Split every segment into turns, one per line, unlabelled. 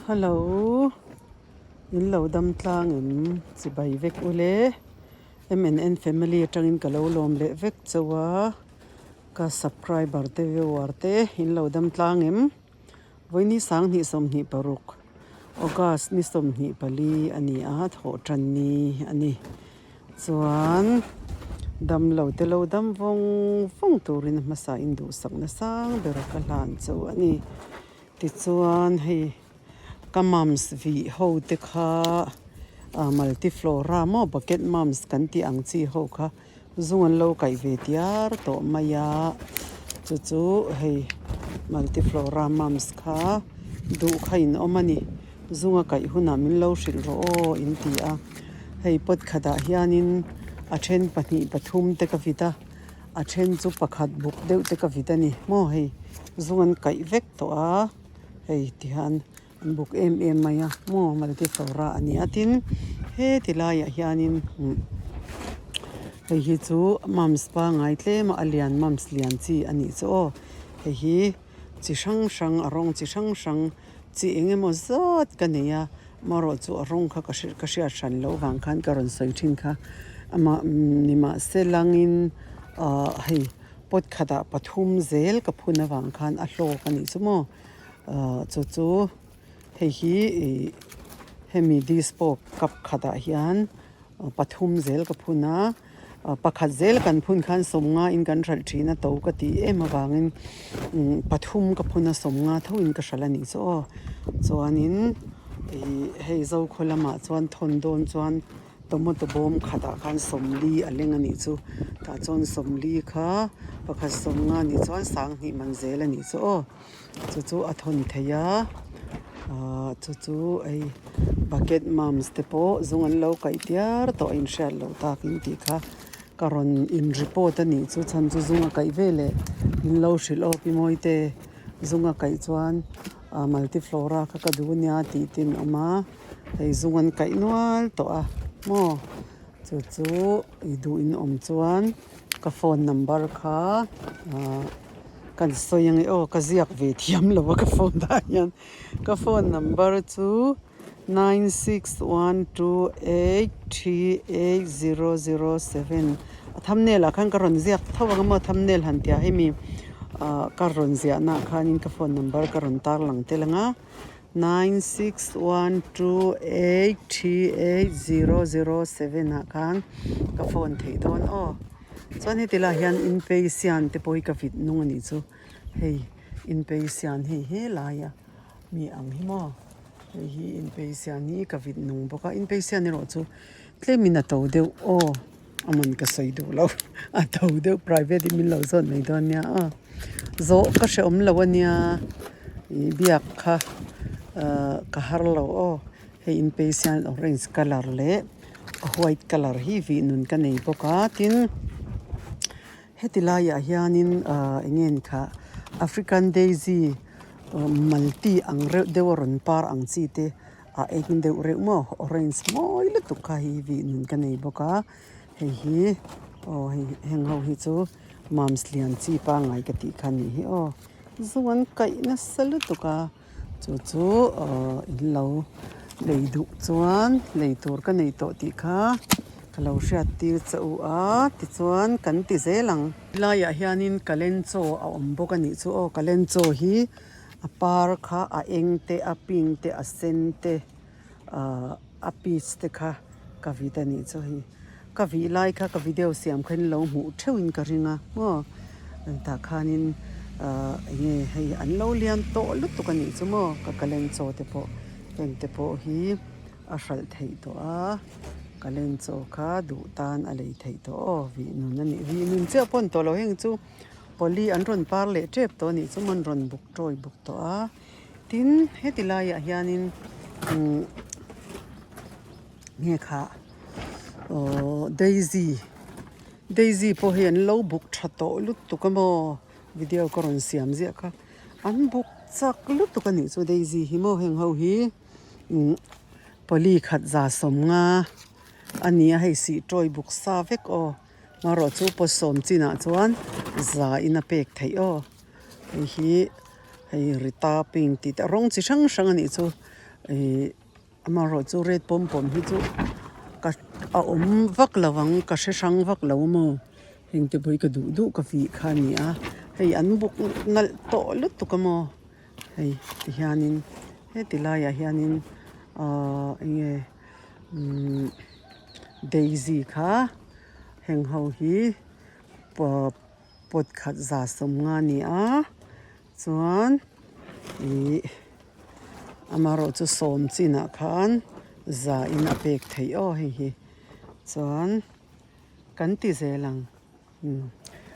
Hello, in lo dam tlang em chibai vek ule MNN family atangin ka lo lawm leh vek chauh a, ka subscriber te viewer te in lo dam tlang em Vawiini 2026 August ni 24 a ni a, thawhtan ni a ni. Chuan damlo te lo dam vawng vawng turin hmasa in duhsakna sang ber ka hlan chu a ni. Tichuan hei ka mums vih ho te kha multiflora maw bucket mums kan tih ang chi ho kha Zung an lo kaih ve diar tawh mai a, chu chu hei multiflora mums kha duh kha in awm a ni, zung a kaih hunah min lo hrilh rawh aw in ti a, hei pot khatah hianin a then pahnih pathum te ka vit a, a then chu pakhat buk deuh te ka vit a ni maw hei zung an kaih vek tawh a hei tihian an buk em em mai a maw multiflora a ni a tin heti laiah hianin umm hei hi chu mums pangai tlem a a lian mums lian chi a nih chu aw hei hi chi hrang hrang a rawng chi hrang hrang chi eng emaw zat ka nei a amaherawh chu a rawng kha ka ka hriat hran loh vang khan ka rawn sawi thin kha amah nimahse langin ahh hei pot khatah pathum zel ka phun avang khan a hlawk a nih chu maw. Ahh chu chu hei hi ih hemi dispo cup khatah hian pathum zel ka phun a pakhat zel kan phun khan sawmnga in kan hralh thin a to ka tih em avangin umm pathum ka phun a sawmnga tho in ka hralh a nih chu aw chuanin ih hei zokhaw lamah chuan thawn dawn chuan Tomato bawm khatah khan sawmli a leng a nih chu tah chuan sawmli kha pakhat sawmnga nih chuan sanghnih man zel a nih chu aw chu chu a thawn thei a ahh chu chu hei bucket mums te pawh zung an lo kaih tiar tawh a inhriat loh takin tih kha ka rawn in report a nih chu chhan chu zung a kaih veleh min lo hrilh awk i mawi te zung a kaih chuan ah multiflora kha ka duh ania tih te an awm a. Hei zung an kaih nual tawh a maw chu chu i duh in awm chuan ka phone number kha ahh kan sawi ang e aw ka ziak ve thiam lo a ka phone ah hian ka phone number chu nine six one two eight three eight zero zero seven a thumbnail ah khan ka rawn ziak tho ang a maw thumbnail han tih ah hemi ahh ka rawn ziah na ah khanin ka phone number ka rawn tarlang tel ang a. Nine six one two eight three eight zero zero seven ah khan ka phone theih dawn aw chuan heti lai hian inpeisian te pawh hi ka vit nung a nih chu hei inpeisian hei helai a mi ang hi maw hei hi inpeisian hi ka vit nung bawk a inpeisian erawh chu tlemin a to deuh aw a man ka sawi duh lo a to deuh private in min lo zawt mai dawn nia aw zawh ka hrehawm lo a nia ih biak kha ahh ka har lo aw hei inpeisian orange colour leh a white colour hi vih nun ka nei bawk a tin heti laiah hianin ahh eng nge ni kha african daisy malti ang reuh deuh a rawn par ang chi te. A eng deuh reuh maw orange mawi lutuk kha hi vih nun ka nei bawk a hei hi aw hei heng ho hi chu mums lian chi pangngai ka tih kha nih hi aw zu an kaih nasa lutuk a chu chu aw in lo lei duh chuan lei tur ka nei tawh tih kha ka lo hriat tir che u a tichuan kan ti zel ang. Helaiah hianin kalenchaw a awm bawk a nih chu aw kalenchaw hi. A par kha a eng te a pink te a sen te ahh a peach te kha ka vit a nih chu hei ka vih lai kha ka video siam kha in lo hmuh theuh in ka ring a maw tah khanin ahh eng nge hei an lo lian tawh lutuk a nih chu maw ka kalenchaw te pawh heng te pawh hi a hralh theih tawh a kalenchaw kha duh tan a lei theih tawh aw vih nun a nih vih nun chiah pawh a ni tawh lo heng chu. Pawli an rawn par leh tep tawh a nih chu an rawn buk tawi buk tawh a tin heti laiah hianin umm nge khah aww daisy daisy pawh hi an lo buk tha tawh lutuk a maw video ka rawn siam ziah kha an buk chak lutuk a nih chu daisy hi maw heng ho hi umm pawli khat za sawmnga a ni a hei sih tawi buk sa vek aw. Marawh chu pawt sawm chinah chuan za in a pek theih aw hei hi hei rita pink tih te rawng chi hrang hrang a nih chu. Ihh amaherawhchu red pawm pawm hi chu ka a awm vak lo ang ka hre hrang vak lo maw heng te pawh hi ka duh duh ka vih kha a ni a hei an buk nalh tawh lutuk a maw hei tihianin heti laiah hianin ahh eng nge umm daisy kha heng ho hi pot khat za sawmnga a ni a chuan ih amaherawh chu sawm chinah khan za in a pek theih aw hei hi chuan kan ti zel ang umm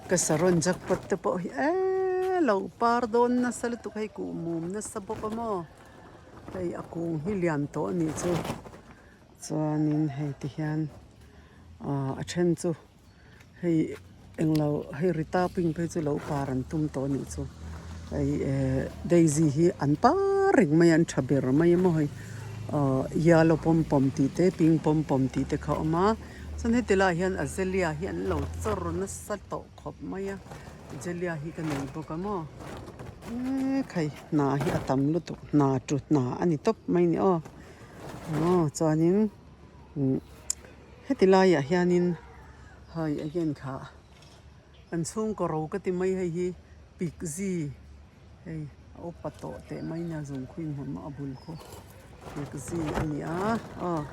ka saron jackpot te pawh hi eee lo par dawn nasa lutuk hei kuhmum nasa bawk a maw hei a kung hi lian tawh a nih chu chuanin hei ti hian ah a then chu. Hei englo hei rita pink phei chu lo par an tum tawh anih chu hei eh daisy hi an par reng mai a an tha ber mai a maw hei ah yellow pawm pawm tih te pink pawm pawm tih te kha a awm a chuan heti laiah hian azalea hi an lo chawr nasa tawh khawp mai a azalea hi ka nei bawk a maw eee khai hna hi a tam lutuk hna tu hna a ni tawp mai a ni aw aw chuanin umm. Heti laiah hianin hei again kha an chhungkaw ro ka ti mai hei hi pikzi hei a upa tawh teh mai nia zungkhuin hmun maw a bul khu pikzi a ni a aw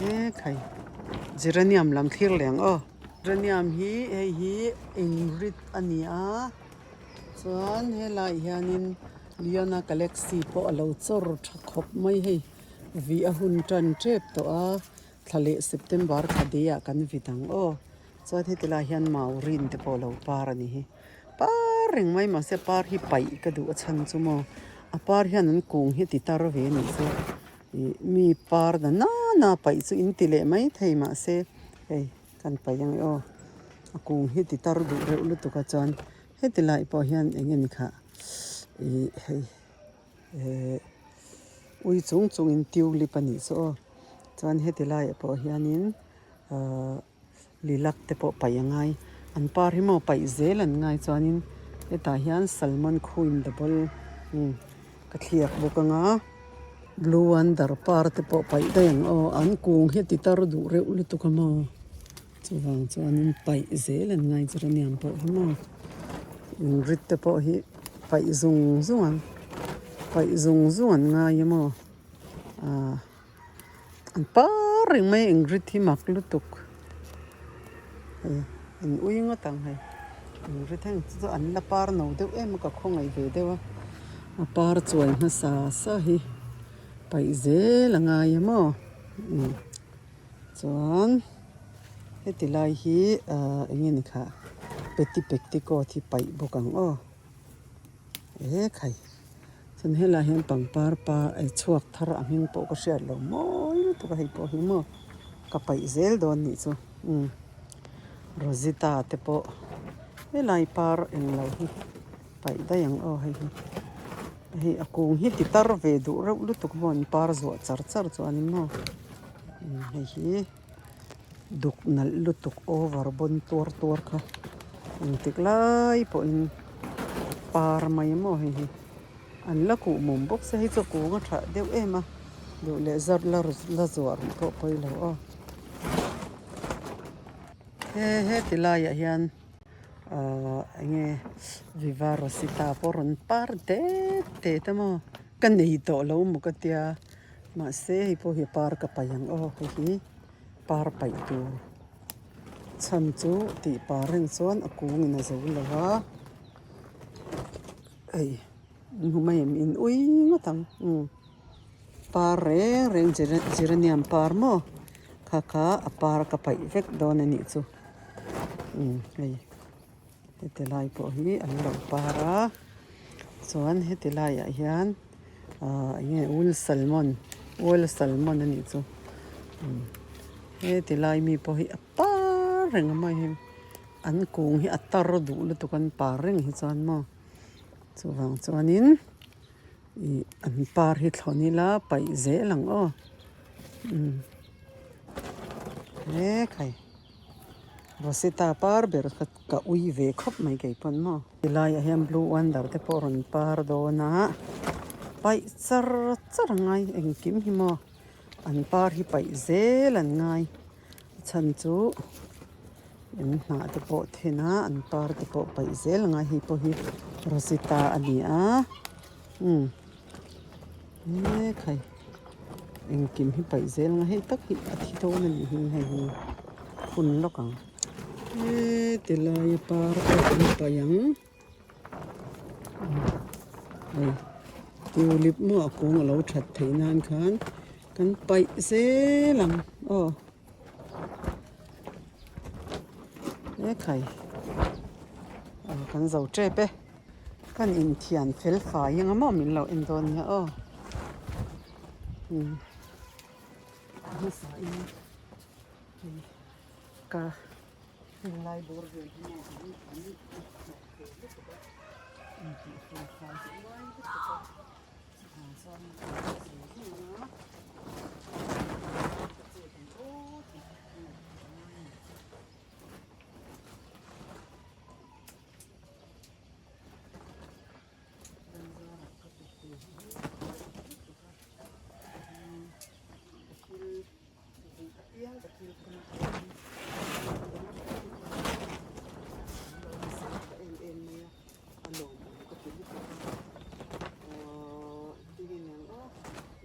e khai geranium lam thlir leh ang aw geranium hi hei hi engrit a ni a chuan helaiah hianin leona galaxy pawh a lo chawr tha khawp mai hei. Vih a hun tan tep tawh a, thla leh September thla dei ah kan vit ang aw. Chuan heti lai hian mau rin te pawh lo par a ni hi. Par reng mai mahse par hi paih ka duh a chhan chu maw a par hian an kung hi ti tar ve a nih chu. Ih mi par na nana paih chu in ti leh mai thei mahse hei kan paih ang e aw. A kung hi ti tar duh reuh lutuk a chuan heti lai pawh hian eng nge ni khah ih hei. Ehh ui chung chungin tulip a nih chu aw chuan heti laiah pawh hianin ahh lilac te pawh paih a ngai an par hi maw paih zel an ngai chuanin hetah hian salmon queen double umm ka thliak bawk ang a blue wonder par te pawh paih daih ang aw an kung hi a ti tar duh reuh lutuk a maw chuvang chuanin paih zel an ngai chu aniang pawh hi maw inrit te pawh hi. Paih zung zung ang paih zung zung an ngai a maw ah an par reng mai engrit hi mak lutuk hei an ui ngawt ang hei engrit heng chu chu an la par no deuh em a ka khawngaih ve deuh a a par chuai hmasa sa hi paih zel a ngai a maw umm chuan. Heti lai hi ahh eng nge ni khah peti petticoat hi paih bawk ang aw e khai chuan helaiah hian pangpar pa ei chhuak thar a hming pawh ka hriat lo mawi lutuk a hei pawh hi maw ka paih zel dawn nih chu umm rosita te pawh helai par englo hi paih daih ang aw hei hi hei a kung hi ti tar ve duh reuh lutuk maw an par zuah char char chuan in maw umm hei hi. Duk nalh lutuk over bawn tuar tuar kha engtik lai pawhin par mai maw hei hi an la kuh mum bawk se hei chu a kung a tha deuh em a duh leh zar la la zuah rih pawh pawi lo aw he heti laiah hian ahh eng nge viva rosita pawh rawn par det det a maw ka nei tawh lo maw ka tia. Mahse hei pawh hi par ka paih ang aw hei hi par paih tur chhan chu tih par reng chuan a kung in a zo lo va hei hmu mai em in ui ngawt ang umm par reng reng geranium par maw kha kha a par ka paih vek dawn a nih chu umm hei. Heti lai pawh hi an lo par a chuan heti laiah hian ahh eng nge wool salmon wool salmon a nih chu umm heti lai mi pawh hi a par reng a maw hei an kung hi a tar duh lutuk an par reng hi chuan maw chuvang chuanin ih an par hi thlawn ila paih zel ang aw umm he khai. Rosita par ber kha ka ui ve khawp mai kei pawn maw. Ti laiah hian blue wonder te pawh a rawn par dawn a, Paih char char a ngai engkim hi maw an par hi paih zel an ngai a chhan chu an hnah te pawh then a an par te pawh paih zel a ngai hei pawh hi rosita a ni a umm mek hei engkim hi paih zel a ngai hei tak hi a thi dawn a nih hi hei hi hun lawk ang heti laia par pawh an paih ang. Hei tulip maw a kung a lo that theih nan khan kan paih zel ang aw ekhai aw kan zo tep e kan inthian fel fai anga maw min lo en dawn nia aw umm a hmasa in hei ka. Heng lai bawr vel hi maw an an hnawk ve lutuk a, intih fel fai hi ngai lutuk a, chuvang chuan in an zung zung a, ka chet ang aw tih kha ka ngaihtuah ngai a ni. Ramzarah ka pe ve hi lutuk a, ka thil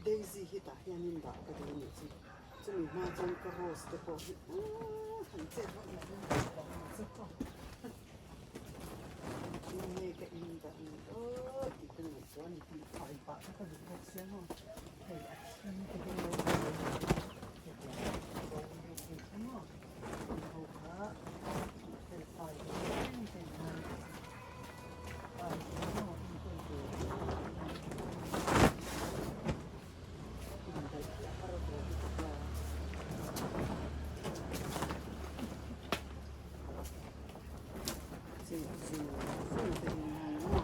Daisy hi tah hianin dah ka duh a nih chu chumi hma chuan ka rose te pawh hi aaa han chet vak lo in ka dah ang chu aw enge ka in dah ni aw tih ka ngaihtuah a ni tih fai pah kha ka duh bawk sia maw. Hei a thi te hi lo ho kha fel fai reng reng mai fai maw enkawl tur indaih hi a har ve lutuk a. Chei zung zung te hi ngai maw.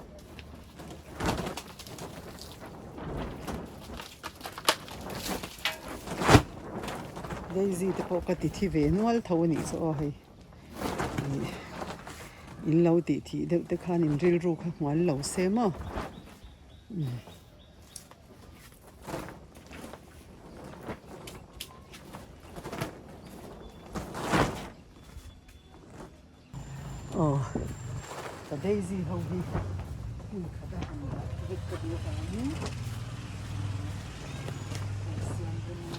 Daisy te pawh ka ti thi ve nual tho a nih chu aw hei ih in lo tih thih deuh te khan in rilru kha hmual lo se maw umm. Aw ka daisy ho hi hmun khat a han dah vek ka duh avangin kan siam rem a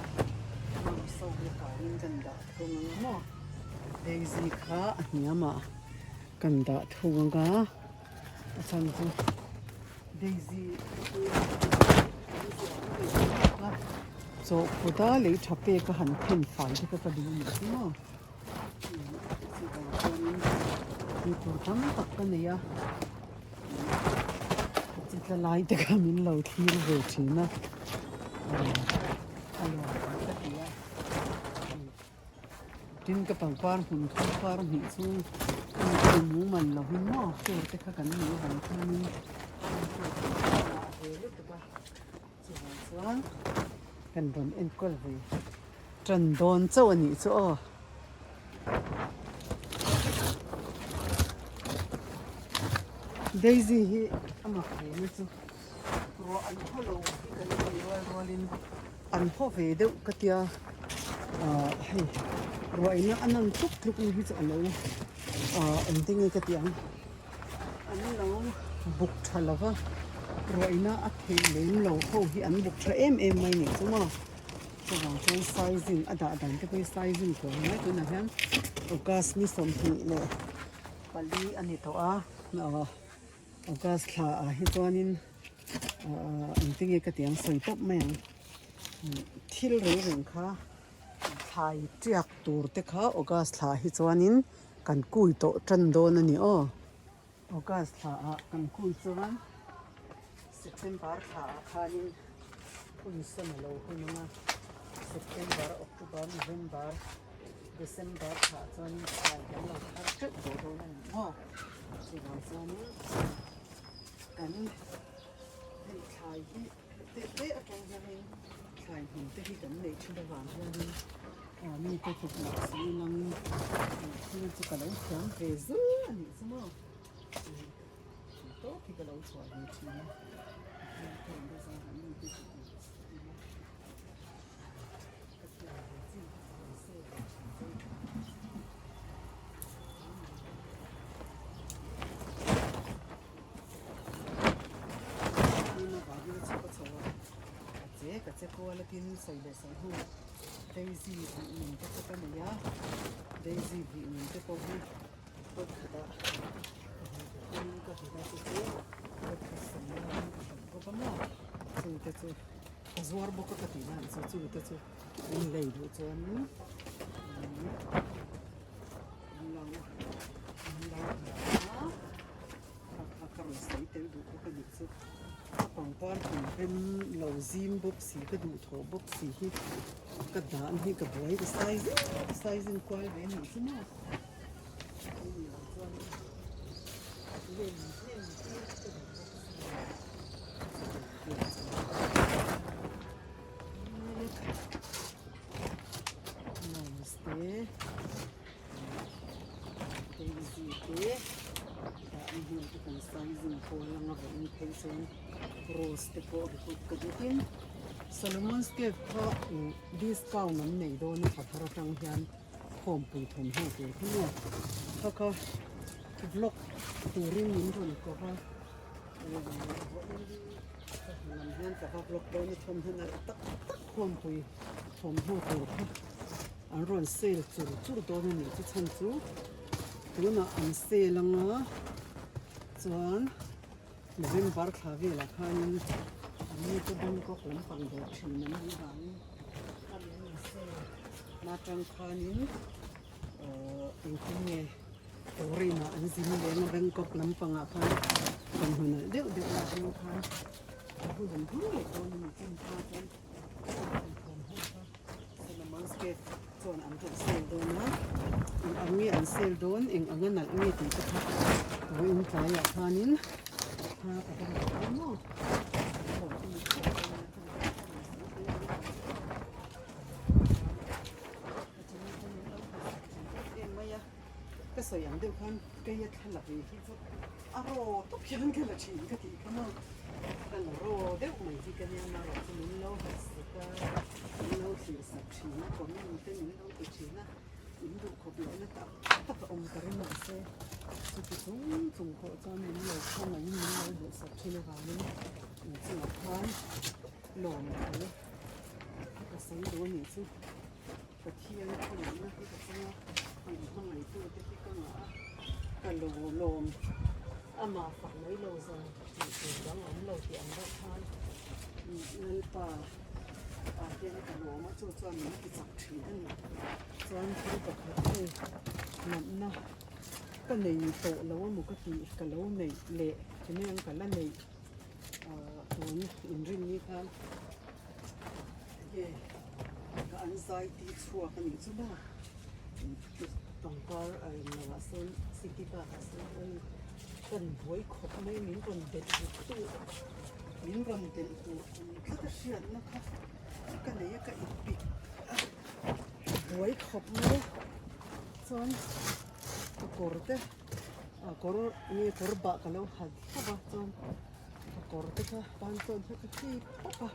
mouse ho hi kaiin kan dah thung ang a maw daisy kha a hniamah kan dah thung ang a a chhan chu daisy chawhpawlh a lei tha pek a han then fai te kha ka duh a nih chu maw. Tih tur tam tak ka nei a chi tla lai te kha min lo thlir ve thin a a nuam ka ti a tin ka pangpar hmun kha par hnih chu mu man lovin maw tur te kha kan nei avang khanin lutuk a chuvang chuan kan rawn enkawl ve. Ṭan dawn chauh a nih chu aw. Daisy hi a mak ve na chu ruah an haw lo hi kan tih rual rualin an haw ve deuh ka tia ah hei ruah ina a nan tluk tluk na hi chu a lo ah engtin nge ka tih ang an lo buk tha lo va ruah ina a theh lem lo ho hi an buk tha em em mai nih chu maw. Chuvang chuan sizing a dah dan te pawh hi sizing tur ang mai tunah hian August ni 24 a ni tawh a ahh August thla ah hi chuanin ahh engtin nge ka tih ang sawi tawp mai ang thil reng reng kha thlai tiak tur te kha August thla ah hi chuanin kan kui tawh tan dawn a ni aw August thla ah kan kui chuan September thla ah khanin hun sawn a lo hun ang a, September, October, November, December thla ah chuanin thlai kan lo thar teuh tawh dawn a ni maw? Chuvang chuanin kan hei thlai hi teh te atang hianin thlai hmun te hi kan nei thin avang hianin ah mite tukloh si ilang thil chu ka lo thiam ve zul a nih chu maw? Tawp hi ka lo chhuah ve thin a. Che ka che kual a tin sawi leh sawi hnu daisy tih nun te pawh ka nei a daisy tih nun te pawh hi pot khatah ka hmu duh in ka hmu a chu chu pot khat sawmna in ka hmu bawk a maw chung te chu ka zuar bawk a ka tih dan chu chung te chu in lei duh chuan in lo in lo a kha kha ka rawn sawi tel duh bawk a nih chu a pangpar kum rem lo zim bawk si ka duh thawh bawk si hi ka dan hi ka buai ka sai zing ka sai zing kual ve a nih chu maw ni lo chuan lem hnem tir ka duh bawk si Namaste. Daisy te dah na hmun te kan sizing pawl anga vawiin phei chuan rose te pawh ri kut ka duh tin Solomon's cave kha ih discount an nei dawn a thla thar atang hian khawmpui thawmhnaw tur hi maw kha kha vlog turin min rawn ko va vawiin lam hian ka va vlog dawn a thawmhnaw nalh tak tak khawmpui thawmhnaw tur kha. An rawn sale chur chur dawn a nih chu chhan chu tunah an sale anga chuan November thla velah khanin an ni chu Bangkok lampang dawr thin an nih vangin khami an in sale na atang khanin ahh engtin nge foreign ah an zin leng a Bangkok lampangah khan thawmhnaw nalh deuh deuh lah atang khan a hun an hmang leh dawn a ni chumi hma chuan. Solomon's Cave chuan an rawn sale dawn a, eng ang nge an sale dawn, eng anga nalh nge tih te kha vawiin tlaiah khanin thla ka va la dawn maw. Ka sawi ang deuh khan keia thla la ve hi chu a raw tawp hian ka la thin ka tih kha maw ka la raw deuh mai hi ka nia marawh chu min lo hmuhsak a min lo thlir sak thin a comment te min lo ti thin a in duh khawp loh na tak tak a awm ka ring mahse chuti chung chung pawh chuan min lo khawngaihin min lo duhsak thin avangin inchungah khan lawm thu ka sawi duh a nih chu. Pathian khawngaihna hi ka chang a, min hmangaihtu te hi ka ngah a, ka lo lawm amah fak mai lo zawng tih tur dang awm lo tih ang deuh khan Lalpa ah hian ka lawm a, chu chuan min ti chak thin a ni. Chuan thil pakhat hei natna ka nei tawh lo emaw ka tih ka lo neih leh chumi ang ka la neih ah tun inrinni khan Nge ka an zai tih chhuak a nih chu maw pangpar a rem lo ah sawn city park ah sawn awm kan buai khawp mai min rawn delh duh tu min rawn delh duh ang tlat a hriatna kha ka nei a ka ipik a buai khawp mai a chuan ka kawr te a kawr nge kawr bah ka lo ha hlauh a chuan ka kawr te kha ban tawn kha ka hlip pawp a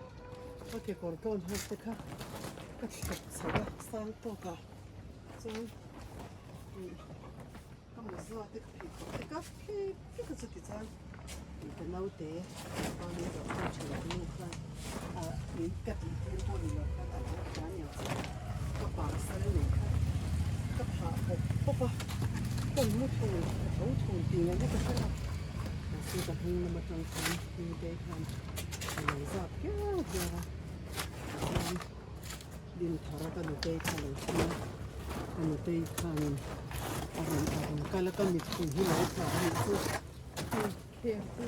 ka kekawr tawn ho te kha ka thlep chho a sang tawk a chuan ih ka mawza te ka pheikhawk te kha hlip vek a chuti chuan ih ka naute pa min zawh tir thin ka nu khan ah min ka tih tir pawh ni lo khan a lo hria aniang chu ka pasal nei kha ka phah pawp pawp a ka mu thun ka tho thun tih ngaihna ka hre lo mahse ka hnung lam atang khan nute khan a lo zap kiau kiau a tichuan Dinthara ka nutei kha lo thleng a ka nutei khanin a rawn a rawn kal a ka mittui hi lo tla a nih chu hei khertu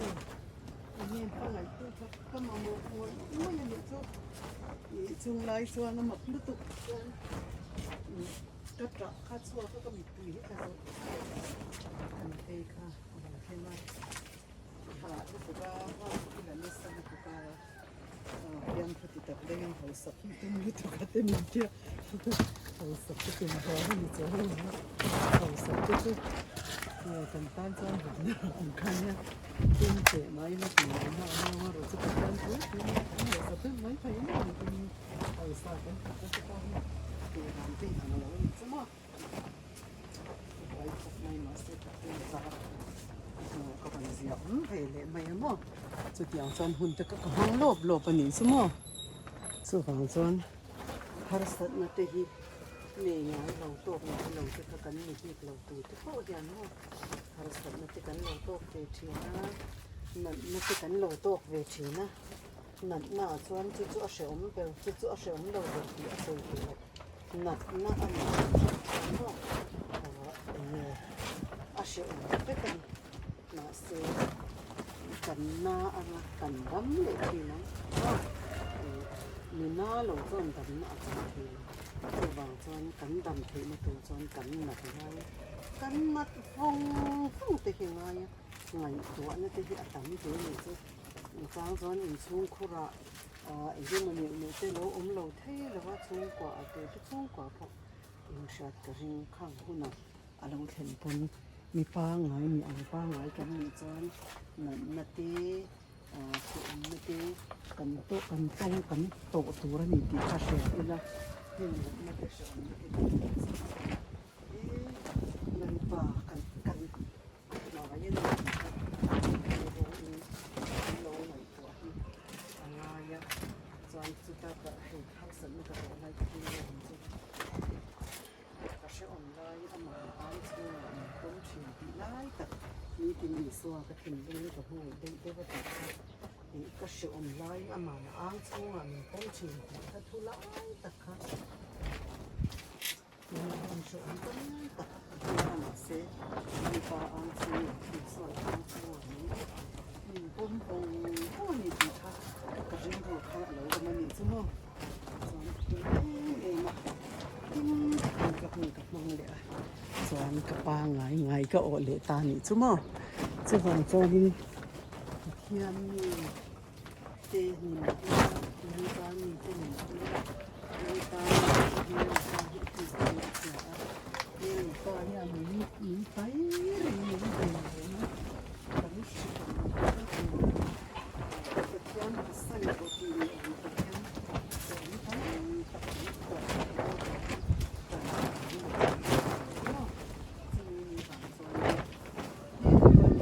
enge hmangaihtu kha ka mamawh ngawih ngawih a nih chu ih chung lai chuan a mak lutuk chuan ih ka tah kha chhuak a ka mittui hi tla zawk ka nutei kha a lo thleng a. Hah lutuk a, hah i la nasa lutuk a, fiamthu ti tak deuhin hausak hi tum lutuk a te min tia hausak te tum vang a ni chuang lo a, hausak te chu Aw kan tan chuan hlutna ang kha nia tum teh mai ila tih mai na a nia erawh chu kan tan pui pui a kan ngaihsak vek mai thei a ni tin pawisa kan tih te te pawh hi tih dan te in ang lo a ni chu maw buai khawp mai mahse ka tum zar hmuh ka rawn ziah awm ve leh mai a maw chutiang chuan hun te kha ka hmang lawp lawp a ni chu maw chuvang chuan harsatna te hi. Nei ngai lo tawk ngai lo te kha kan ni bik lo tu te pawh hian maw harsatna te kan lo tawk ve thin a, natna te kan lo tawk ve thin a, natna ah chuan chu chu a hrehawm ber chu chu a hrehawm lo ber tih a sawi theih loh, natna a nih hrim hrim chuan maw ah eng nge a hrehawm vek a ni mahse kan na anga kan dam leh thin ang maw nuna lo chuan damna a chang thei lo. Chuvang chuan kan dam theihna tur chuan kan nat ngai a, kan nat vawng vawng te hi ngai a, ngaihtuahna te hi a tam ve a nih chu. Chang chuan inchhungkhurah ah engemaw neuh neuh te lo awm lo thei lo a, chhungkua a tur te chhungkua pawh inhriat ka ring khang hunah a lo thlen pawn mi pangngai mi ang pangngai kan nih chuan natna te Thawhawmna te kan tawh kan tawng kan tawh tur a ni tih kha hria ila heng natna te hrehawmna te kan tih chhan chuan e Lalpa kan kan hnai a ni tih kha rilruin kan lo ngaihtuah hi a ngai a chuan chuta ka hei harsatna ka tawh lai ka hlim em chu. Ka hrehawm lai amah ang chhungah min pawm thin tih lai tak nitin Isua ka thinlung ka hmangaih deuh deuh a tih kha ih ka hrehawm lai amah ang chhungah min pawm thin tih kha thu lai tak kha tunah hian hrehawm tam tak a hmel a mahse mipa ang chhungah Isua ang chhungah min min pawm vawng vawng a ni tih kha ka rilru kha a lo awm a nih chu maw. Chuan ka hlim em em a, hlim takin ka hun ka hmang leh a, chuan ka pa ngai ngai ka awh leh ta nih chu maw. Chuvang chuanin Pathian mi te ni mah ila, Lalpa mi te ni mah ila, Lalpa mi te hi Lalpa hi a tih tih a hria a, he Lalpa hian min min pai reng min bei reng a, kan hrilh ang ang. Pathian pasal pawh tih leh ang tak hian sawm tam tak an tawh thei a, kan an lo awm thei maw? Chumi ni vang chuan he kan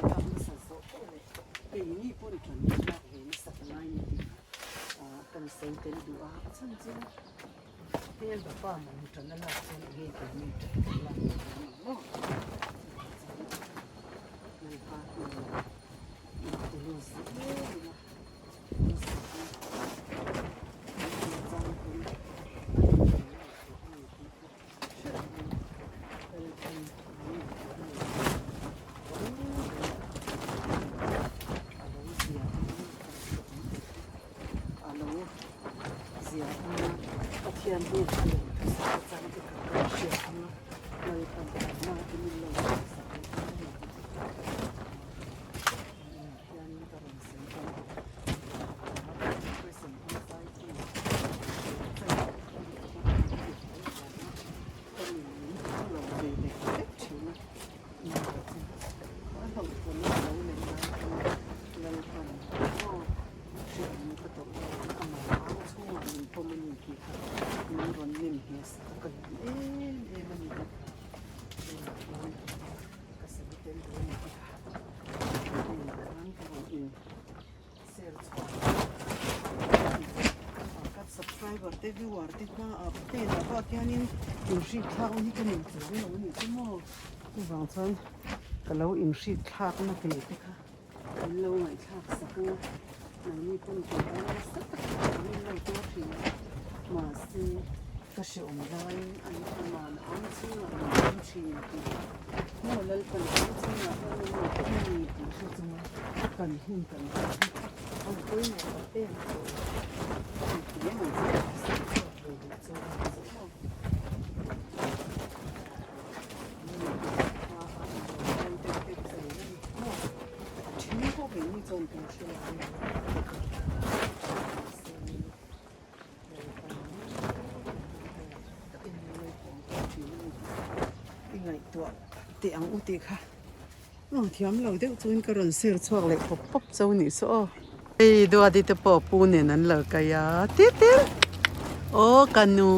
lak nasa zawh pawh leh keini pawn kan lak ve nasat ngai ni tih kha kan sawi tel duh a, a chhan chu hel bapa man tan a lak chuan enge keini tan kan lak ve dawn ang maw? Chuvang chuan Lalpa hnenah. Subscriber te viewer te hma ah hnenah pawh khianin inhrik thlak hi ka nei chuang lo a nih chu maw chuvang chuan ka lo inhrik thlakna ve te kha an lo ngaihthlak sak ang a mahni pawn tur a nasa tak in lo tuar thin a mahse ka hrehawm laiin an aman ang chhungah an awm thin tih kha maw Lalpan ang chhungah hian an awm thin a ni tih hre chunga kan hun kan hman hi a pawimawh tak em tawh tih hle mai chu ka sawi chhuak ve duh chu a ni chu maw. teh ang u tih kha aw thiam lo deuh chuan ka rawn share chhuak leh pawp pawp cho nih saw aw. Hei Duati te pawh pu nen an lo kai a tir tir aw ka nu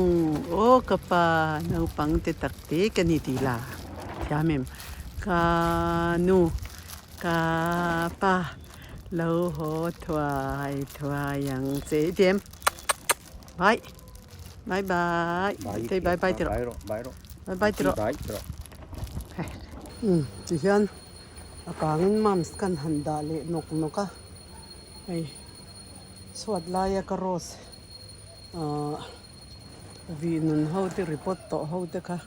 aw ka pa naupang te tak te ka ni tih la thiam em ka nu ka pa lo haw thuai thuai ang che i ti em bye bye bye bye bye bye ti rawh bye bye ti rawh umm ti hian. A kangin mums kan han dah leh nawk nawk a, hei chhuat laia ka rose ahh vih nun ho te repot tawh ho te kha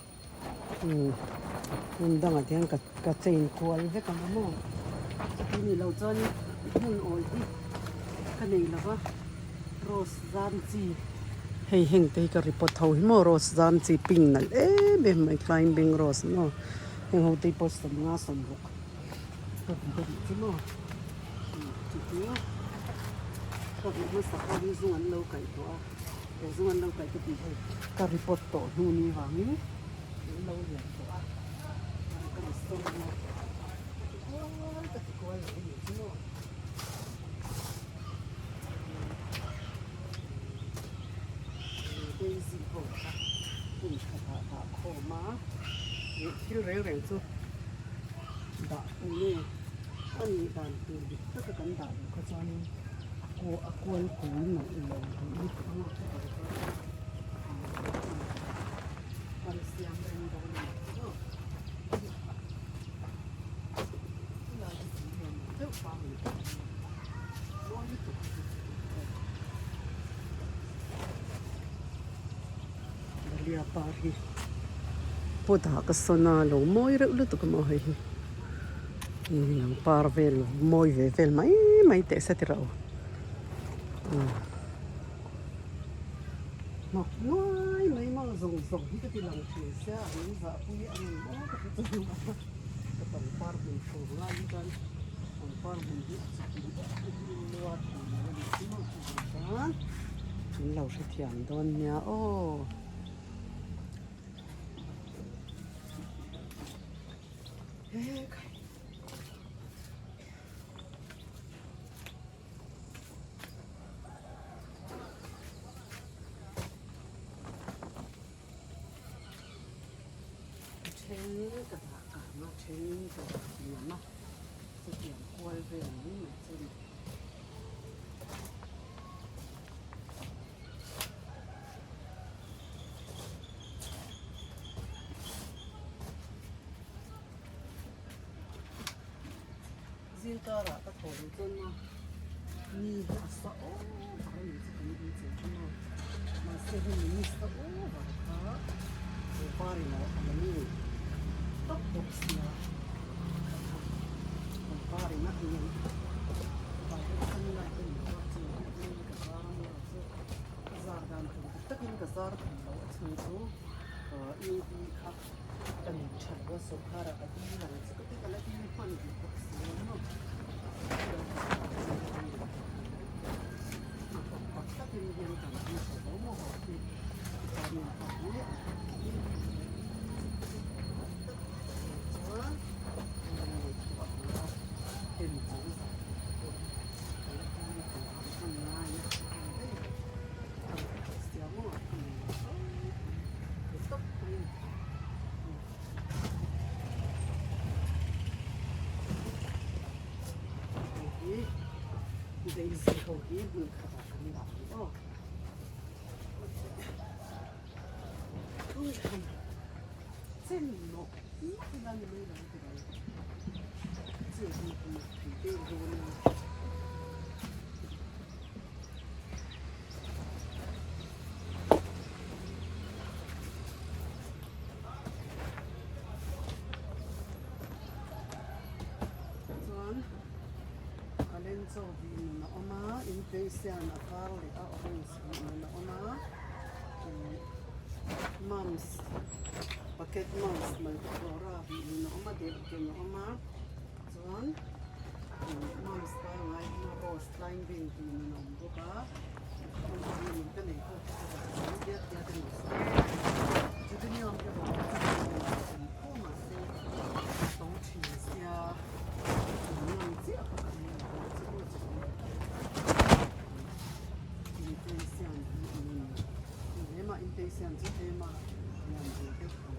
umm hmun dangah te hian ka ka chain kual vek ang a maw chuti nih loh chuan hmun awl hi ka nei lo va rose zam chi hei heng te hi ka repot ho hi maw rose zam chi pink nalh em em mai climbing rose maw. Heng ho te pawh sawmnga sawmruk ka hmu ka tih chu maw chu chu ka hmuh hmasa kha hi zung an lo kaih tawh a he zung an lo kaih ka tih hei ka report tawh hnu ni vangin an lo lian tawh a ka restore a ka ti kual ka ti kual leh a nih chu maw. Daisy ho kha hmun khatah dah khawm a ih thil reng reng chu dah eng nge a nih dan tur dik taka kan dah loh kha chuanin a kual a kual kawi nawlh lo duh lutuk ang a chuvang chuan kan siam reng dawn a ni maw. Dahlia par hi pot ah ka sawn a lo mawi reuh lutuk a maw hei hi eng par vel mawi ve vel mai mai teh se tiraw hnawk nuai mai maw zawng zawng hi ka ti lang thin sia an zahpui ang maw ka ti chuang a. Ka pangpar hmun tur lai hi chuan pangpar hmun hi a chak duh a lua thei lo a nih chu maw chuvang chuan min lo hrethiam dawn nia aw. A then ka dah kang a, a then ka dah hniam a, chutiang kual vel mai mai chu a ni. Zingkarah ka thaw lo chuan a ni hi a sa over a ni chu kan in chei chu maw mahse hemi ni sa over kha he par in a lo ngei tawp bawk sia he par in a ngei direct sunlight a ni lo a chu hi ka zar a maw chu ka zar dan tur dik takin ka zar thei lo a chhung chu UV kha. Ka nei tha lo a sawrkharah ka dil ang chu ka ti ka la dil hman duh bawk si lo maw hnathawk tak takin hian kan dil tha lo maw haw hi chuanin a hi chuan ngaihtuah ang a en chu zan pawh ka la dil tur ang hman ngai a ka ngaihtuah sia maw ka nei lo tawp mai a ni. Hei hi daisy ho hi hmun khatah kan dah ang aw. Chen mawk mawk ila ni mai lo ti ro. Chi hi thei deuh dawn a. Chuan kalenchaw vih nun a awm a inpeisean a var leh a orange vih nun a awm a mums bucket mums multiflora vih nun a awm a derhken a awm a chuan mums pangngai awm a rose climbing vih nun a awm bawk a. Inpatient chu tlema lian ve deuh tawh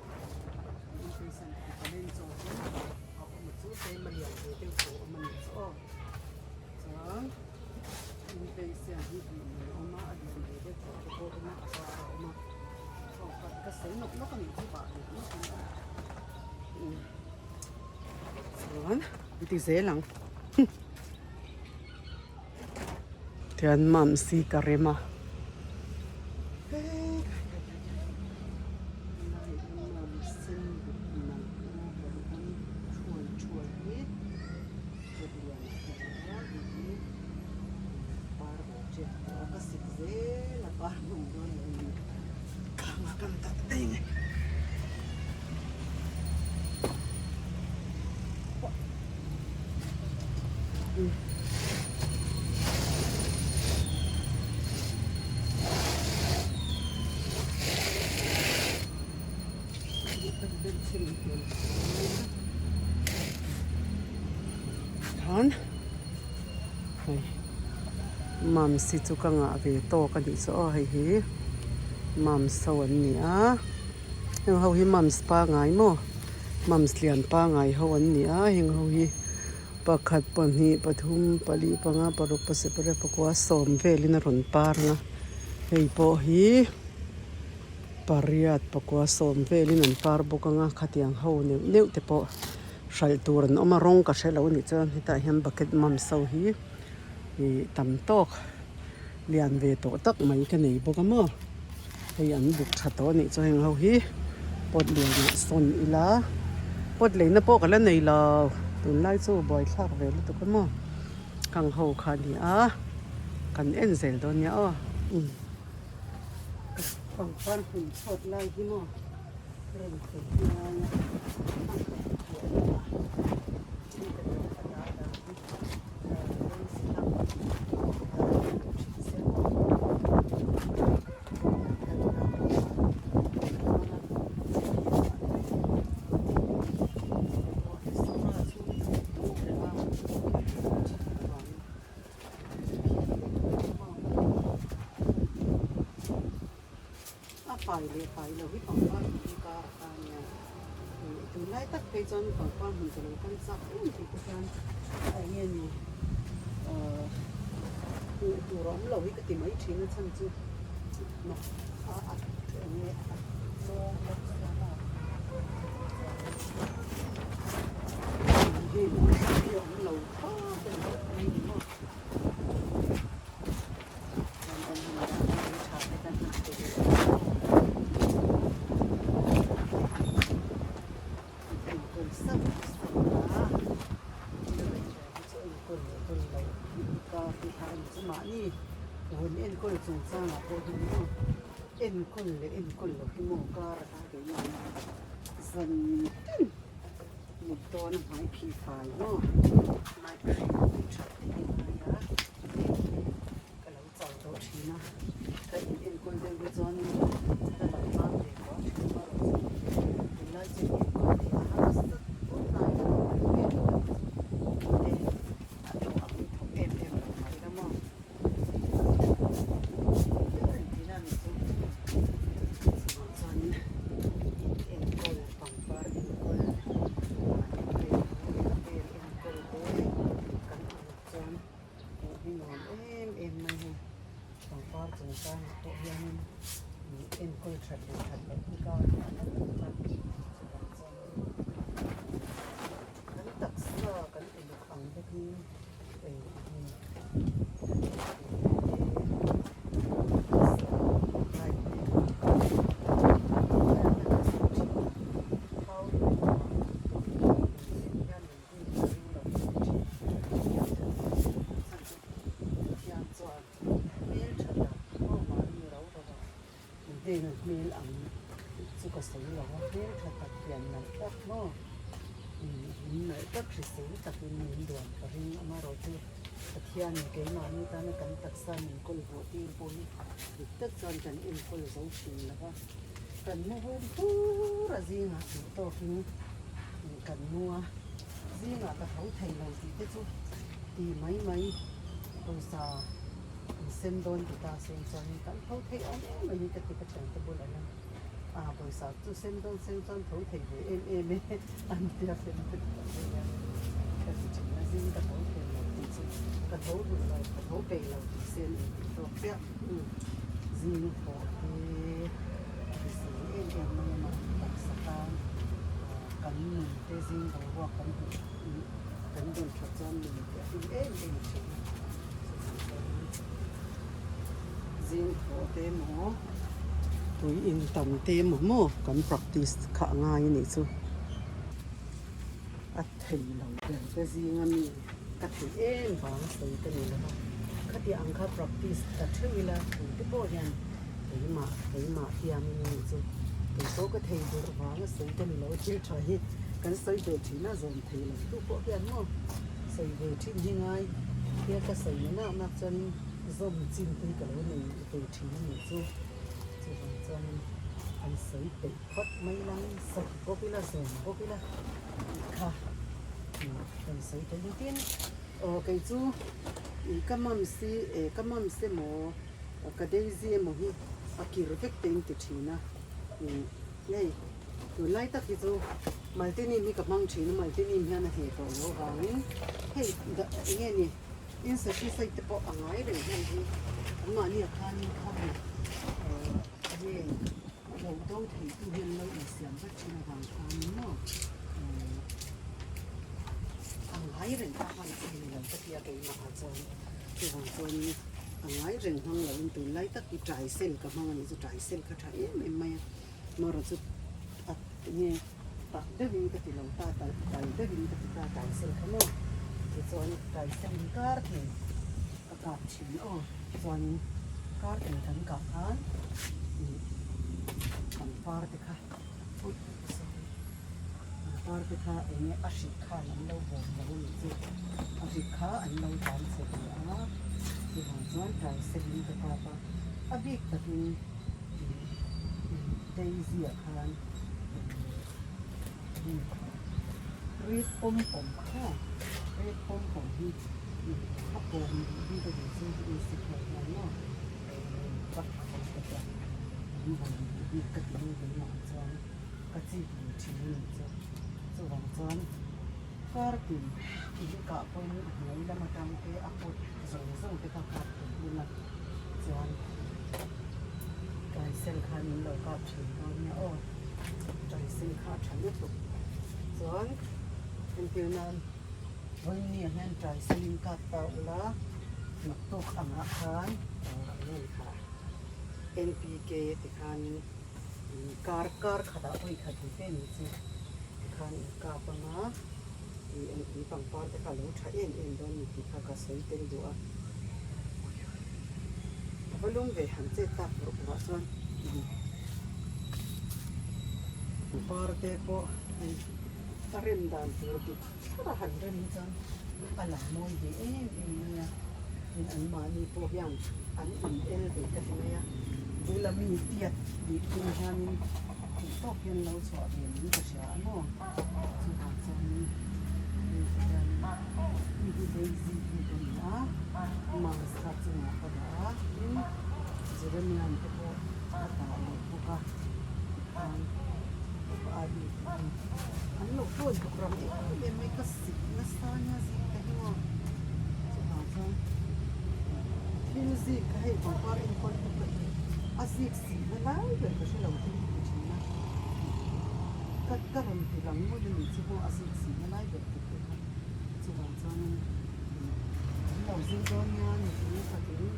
inpatient palen chaw chu a awm a chu tlema lian ve deuh tawh awm a nih chu aw chuan inpatient hi hmuh mai a awm a a lian ve deuh tawh te pawh a awm a a var a awm a aw ka sawi nawk nawk a nih chu bah nawk nawk in a chuan an ti zel ang. Tihian mamsi ka rem a Khan hei mams hi chu ka ngah ve tawk a nih chu aw hei hi mams ho an ni a heng ho hi mams pangai maw mams lian pangai ho an ni a heng ho hi. Pakhat, pahnih, pathum, pali, panga, paruk, pasarih, pariat, pakua, sawm velin a rawn par ang a, hei pawh hi pariat, pakua, sawm velin an par bawk ang a, khatiang ho neuh neuh te pawh hralh tur an awm a, rawng ka hre lo a nih chuan hetah hian bucket mums ho hi ih tam tawk lian ve tawh tak mai ka nei bawk a maw hei an buk tha tawh a nih chuan heng ho hi pot lianah sawn ila pot leina pawh ka la nei lo tunlai chu buaithlak ve lutuk a maw kang ho kha a ni a kan en zel dawn nia aw pangpar hmun chhuat lai hi maw rem thei ngai a A fai leh fai lo hi pangpar hmun hi kar a ta nia. Tunlai tak phei chuan pangpar hmun chu lo kal chak em tih te hian a eng nge ni hmuh tur a awm lo hi ka ti mai thin a chhan chu a a eng nge a tlawng bawk sia maw hei hi a awm lo thlawt a ni tawp mai ni maw. Mut dawn a hmai phih fai maw night cream tih that te hi ngai a ka lo chau tawh thin a ka in enkawl deuh hi chuan ka lo mam ve tawh thin a erawh chu tunlai chu in enkawl ve a harsa tun hnai ka lo ring ve tawh a ni te a thawh ang thawk em em lo mah ila maw ber ang tihna ni chu chuvang chuanin in enkawl pangpar enkawl vel vel enkawl te kan uluk chuan hmuh hi nuam em em mai hei pangpar chungchangah pawh hianin enkawl that leh that loh hi ka a na lutuk a chuvang chuanin kan taksa kan uluk ang vekin eng Hmel ang chu ka sawi lo a hmeltha tak hian nalh tak maw. Min nalh tak hrisel takin min duan ka ring amaherawhchu Pathianin keimahni tana kan taksa min kawl vuah tir pawh hi dik tak chuan kan enkawl zo thin lo va, kan mu vum fur a zingah duh tawkin kan mu a, zingah ka tho thei lo tih te chu ti mai mai pawisa. In sem dawn ti ta seng chuanin kan tho thei awm em mai hi ka ti ka thiante bulah hian a pawisa chu sem dawn seng chuan tho thei ve em em e an tia sem ka ti tak daih a ka ti thin a zing ka tho thei lo tih chu ka tho duh lo ka tho peih lo tih se an intih tawk chiah zing thawh te a ti seng em em mai a mahni taksa tan kan nun te zing boruak kan hmuh kan dawn that chuan nun te a hlim em em thin a. Zing thawh te emaw tui in tam te emaw maw kan practice kha a ngai a nih chu a thei lo ber te zinga mi ka thei em vang a sawi ka ni lo va khatiang ang kha practice ta theuh ila tui te pawh hian keimah keimah hianin a nih chu keipawh ka thei ber vang a sawi ka ni lo thil tha hi kan sawi ve thin a zawm thei lo tu pawh hian maw. Sawi ve thin hi ngai tia ka sawi na nak nak chuanin zawm chin te hi ka lo nei ve thin a nih chu. Chuvang chuanin an sawi peih phawt mai lang sawi bawk ila zawm bawk ila tih kha kan sawi thei ni tin aw kei chu ih ka mum si eh ka mum si emaw ka daisy emaw hi a kir vek te in ti thin a ih hei. Tunlai tak hi chu Maltinim hi ka hmang thin a, Maltinim hian a hneh tawh loh avangin hei eng nge ni insecticide te pawh a ngai reng hman hi anmahni ah khanin khami eng nge lo do thei tu hian lo insiam vat thin avang khanin maw a ngai reng kha hman a ni lo ka tia keimah ah chuan chuvang chuanin a ngai reng hmang loin tunlai tak hi Taisel ka hmang a nih chu Taisel kha tha em em mai a. Mara chu a nge tak deuhin ka ti lo ta tal tal deuhin ka ti ta taisel kha maw tichuan taisel in kar thei ka kap thin aw chuanin kar thei kan kah khan ih pangpar te kha pawih sorry pangpar te kha eng nge a hrik khan an lo bawm lo a nih chu a hrik kha an lo tan chhe ve a chuvang chuan taisel in ka kap a a bik takin. Daisy ah khan red pawm pawm kha red pawm pawm hi a pawm bik a nih chu insi thei hian maw ka chuan an bawm bik ka ti mai keimah ah chuan ka chik ve thin a nih chu chuvang chuan kar tin in kah pawhin a hnuai lam atang te a pot zawng zawng te kha kap thei hun a chuan taisel khan min lo kap thin dawn nia aw taisel kha a tha lutuk chuan entir nan vawiin ah hian taisel in kap ta ula naktuk angah khan lehkha N P K ti khanin kar kar khatah vawi khat ve ve ni chu tikhan in kap anga ih in pangpar te kha a lo tha em em dawn a ni tih kha ka sawi tel duh a a va lum ve han chet tak rawh bulah chuan pangpar te pawh hei a rem dan tur dik thar a han rem hi chuan a lang mawi ve em em mai a tin anmahni pawh hian an in el ve ka ti mai a bula mi tiat tih tum hianin theih tawk hian lo chhuah ve mai ka hria a maw chuvang chuanin hei ti hianin hei hi daisy hi ka ni a mask kha chungah ka dah a tin geranium te pawh ka dah leh bawk a tikhan an lo tawi bawk ram em em mai ka sik nasa nia zik te hi maw chuvang chuan thil zik kha hei pangpar enkawl hi ka ti a zik sih na lai ber ka hre lo thil hi ti thin a ka ka rawn ti lang ngawt a nih chu maw a zik sih na lai ber tih te kha chuvang chuanin an lo zir dawn nia nutling patling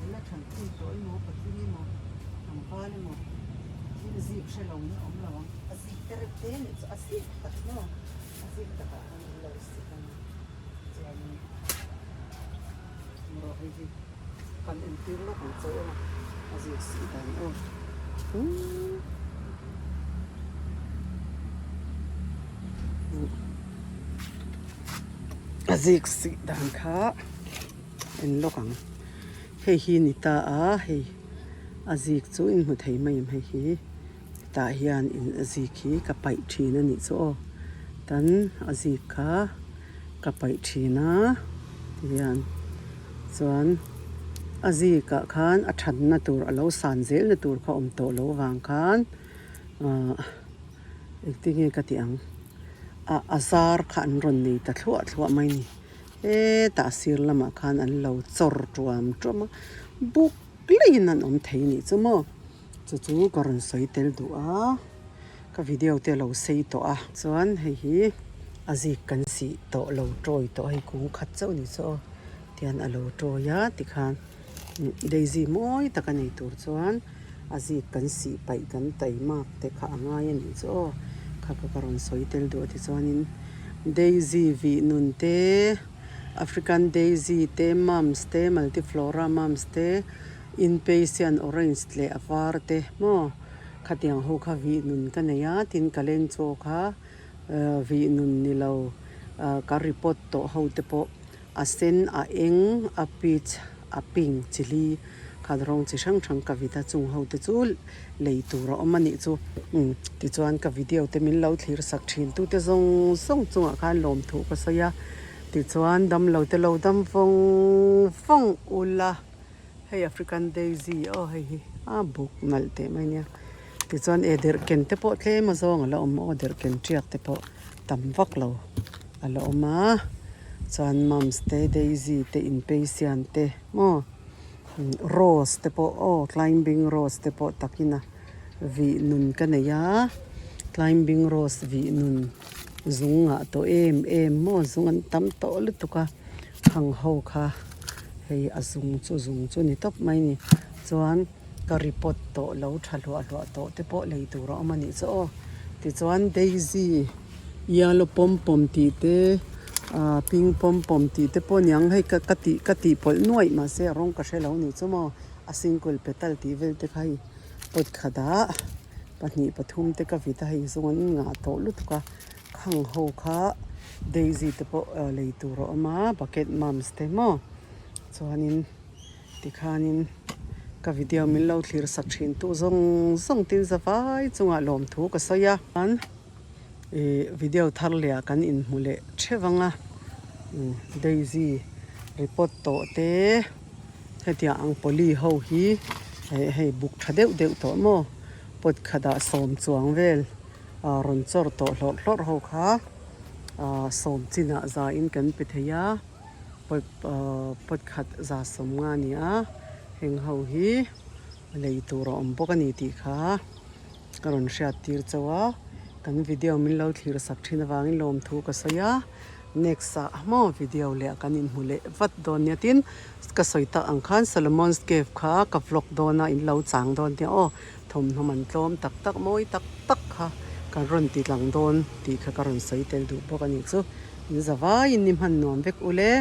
an la than thin tawh emaw patling emaw tlangval emaw thil zik hre lo in a awm lo ang a zik te reuh te nih chu a zik tak maw a zik takah khan an lo sik ang chuanin rawh hei hi kan entir lawk ang che aw a zik sih dan aw a zik sih dan kha en lawk ang hei hi ni ta a hei a zik chu in hmu thei mai em hei hi tah hian in a zik hi ka paih thin a nih chu aw tan a zik kha ka paih thin a tihian chuan. A zikah khan a thatna tur a lo san zelna tur kha awm tawh loh vang khan ahh engtin nge ka tih ang a a zar kha an rawn nei ta thluah thluah mai a ni hetah sir lamah khan an lo chawr tuam tuam a buk laiin an awm thei anih chu maw chu chu ka rawn sawi tel duh a ka video te a lo sei tawh a chuan hei hi a zik kan sih tawh lo tawi tawh a hei kung khat chauh a ni chu aw tian a lo tawi a tikhan daisy mawi tak a nei tur chuan a zik kan sih paih kan taimak te kha a ngai a nih chu aw kha kha ka rawn sawi tel duh a tichuanin daisy vih nun te African daisy te mums te multiflora mums te inpatient orange leh a var te maw khatiang ho kha vih nun ka nei a tin ka leng chaw kha vih nun ni lo ka report tawh ho te pawh. A sen, a eng, a peach, a pink chi li khat rawng chi hrang hrang ka vit a chung ho te chu lei tur a awm a nih chu. Umm tichuan ka video te min lo thlir sak thin tu te zawng zawng chungah khan lawmthu ka sawi a tichuan damlo te lo dam vawng vawng ula hei African daisy aw hei hi a buk nalh teh mai nia tichuan e derhken te pawh tlem a zawng a la awm aw derhken tiak te pawh tam vak lo a la awm a chuan mums te daisy te inpatient te maw rose te pawh aw climbing rose te pawh takin a vih nun ka nei a climbing rose vih nun zung ngah tawh em em maw zung an tam tawh lutuk a khang ho kha hei a zung chu zung chu ni tawp mai a ni chuan. Ka report tawh lo tha hluah hluah tawh te pawh lei tur a awm a nih chu aw. Tichuan Daisy yellow pawm pawm tih te ah pink pawm pawm tih te pawh aniang hei ka ka tih ka tih pawlh nuaih mahse a rawng ka hre lo nih chu maw a single petal tih vel te kha hei pot khatah pahnih pathum te ka vit a hei zawng an ngah tawh lutuk a khang ho kha Daisy te pawh lei tur a awm a bucket mums te maw chuanin. Tikhanin ka video min lo thlir sak thin tu zawng zawng tin zavai chungah lawmthu ka sawi a. Chuan ih video thar leh ah kan inhmu leh theuh ang a, Daisy report tawh te hetiang ang poly ho hi hei buk tha deuh deuh tawh maw pot khatah sawm chuang vel rawn chawr tawh hlawrh hlawrh ho kha sawm chinah zain kan pe thei a. Pot khat za sawmnga a ni a, heng ho hi lei tur a awm bawk a ni tih kha ka rawn hriat tir chauh a, kan video min lo thlir sak thin avangin lawmthu ka sawi a, next ah maw video leh kan inhmu leh vat dawn nia tin ka sawi tak ang khan Solomon's cave kha ka vlog dawn a in lo chang dawn nia aw thawmhnaw man tlawm tak tak mawi tak tak kha kan rawn ti tlang dawn tih kha ka rawn sawi tel duh bawk a nih chu. In zavaiin ni hman nuam vek ule.